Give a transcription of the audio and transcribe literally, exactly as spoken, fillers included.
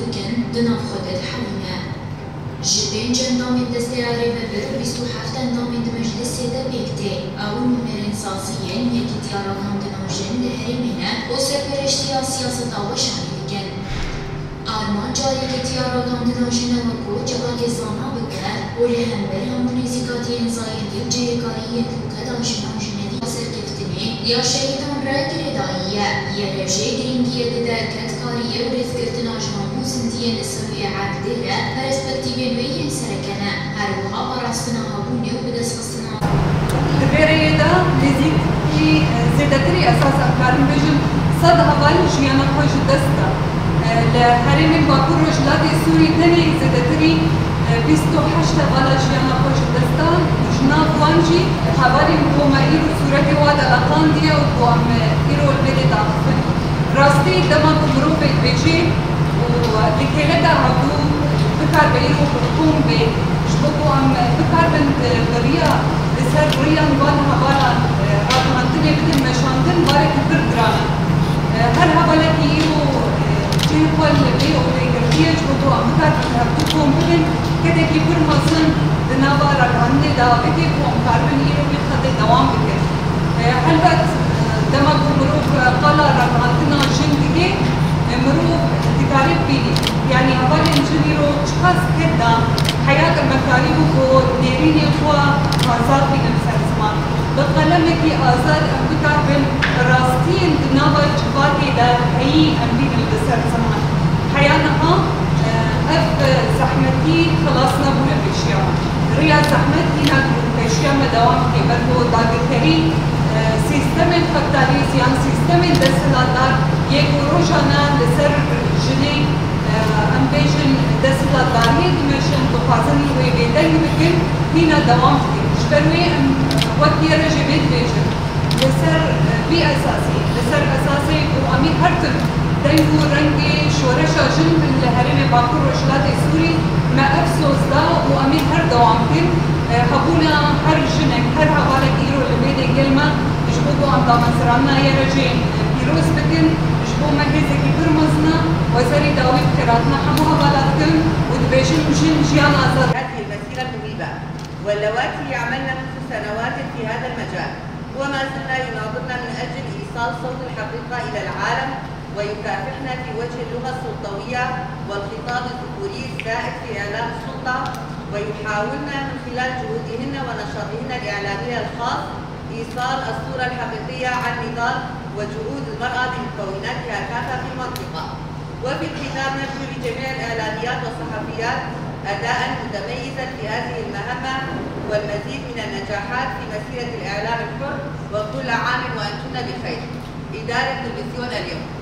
dikin, di nav xwe de dihewîne. Ji pênc endamên Desteya Rêvebir û bîst û heft endamên di meclisê de pêk tê. Ew nûnerên saziyên Yekîtiya Ragihandina Jin li herêmê ne û serpereştiya siyaseta weşanê dikin. Armanca Yekîtiya Ragihandina Jin e ku civakê zana bike û li hember hemû nêzîkatiyên zayendî û cihêkarî yên dûke da jinan ji nedî serkeftinê ya şehîdan re girêdayî ye. YLJ girîngiyê dide kedkariyê û rêzgirtina ji hemû zindiyên li ser wê erdê re perspektîfên wê yên sereke ne. Her wiha parastina hebûnê û bidestxistina Di vê rêyê de nêzîkî, e, zêdetirî, esas em karin bêjin, sed heval jiyana xwe ji dest da. E, li herêmên Bakur Rojhilatê Sûrî tenê zêdetirî, e, bîst û heşt hevala jiyana xwe ji dest da. Ji nav wan jî hevalên ku me îro sûretê wan de leqandiye û ku em, e, îro li vê dê daxivin. Rastî dema ku mirov dibêje û li kêleka hebû bikar be îro bi kom bê, ji bo ku em bikaribin bi, bi riya li ser riyan van hevalan, e, ragihandinê bidin meşandin, barekî pir giran e. E, her hevalekî îro, e, cihê xwe li vê odê girtiye, ji bo ku em bikaribin hevdû kom bibin, kedekî pir mezin di nava ragihandinê de avêtiye ku em karibin îro vî xetê dewam bikin. E, helbet, e, dema ku mirov, e, qala ragihandina jin dike, e, mirov dikare bibîne. Yanî hevalên jin îro çiqas ked dan, heya emekarî bû ku nêrînên xwe azad bînin ser ziman. Bi qelemekî azad em bikaribin rastiyên di nava civakê de heyî em bînin li ser ziman. Heya niha, e, ev zehmetî xilas nebûne pêşiya me. Riya zehmet hîna pêşiya me dewam dike. Ber ku dagirkerî, e, sîstemên kapîtalîst yan sîstemên desthilatdar yê ku rojane li ser jinê, e, em bêjin desthilatdariyê dimeşin, dixwazin wê bêdeng bikin, hîna dewam dike. Ji ber wê em wek YLJ jî vê dibêjin. Li ser, e, vî esasî, li ser esasê ku em ê her tim deng û rengê şoreşa jin bin li herêmê Bakur Rojhilatê Sûrî, me ev soz da û em ê her dewam bikin. E, hebûna her jinek, her hevalek îro li vê dê gel me, ji bo ku em damezrana YLJ jî, e, pîroz bikin, ji bo me hêzekî pir mezin e, we serî dawî bi xêratina hemû hevala dikim û dibêjim jin jiyan azad. هذه المسيرة المهيبة، واللواتي يعملن منذ سنوات في هذا المجال، وما زلنا يناضلن من أجل إيصال صوت الحقيقة إلى العالم، ويكافحن في وجه اللغة السلطوية والخطاب الذكوري السائد في إعلام السلطة، ويحاولن من خلال جهودهن ونشاطهن الإعلامي الخاص إيصال الصورة الحقيقية عن نضال وجهود المرأة بمكوناتها كافة في المنطقة. وفي الختام نرجو لجميع الإعلاميات والصحفيات أداء متميزا في هذه المهمة والمزيد من النجاحات في مسيرة الإعلام الحر، وكل عام وأنتن بخير. إدارة تلفزيون اليوم.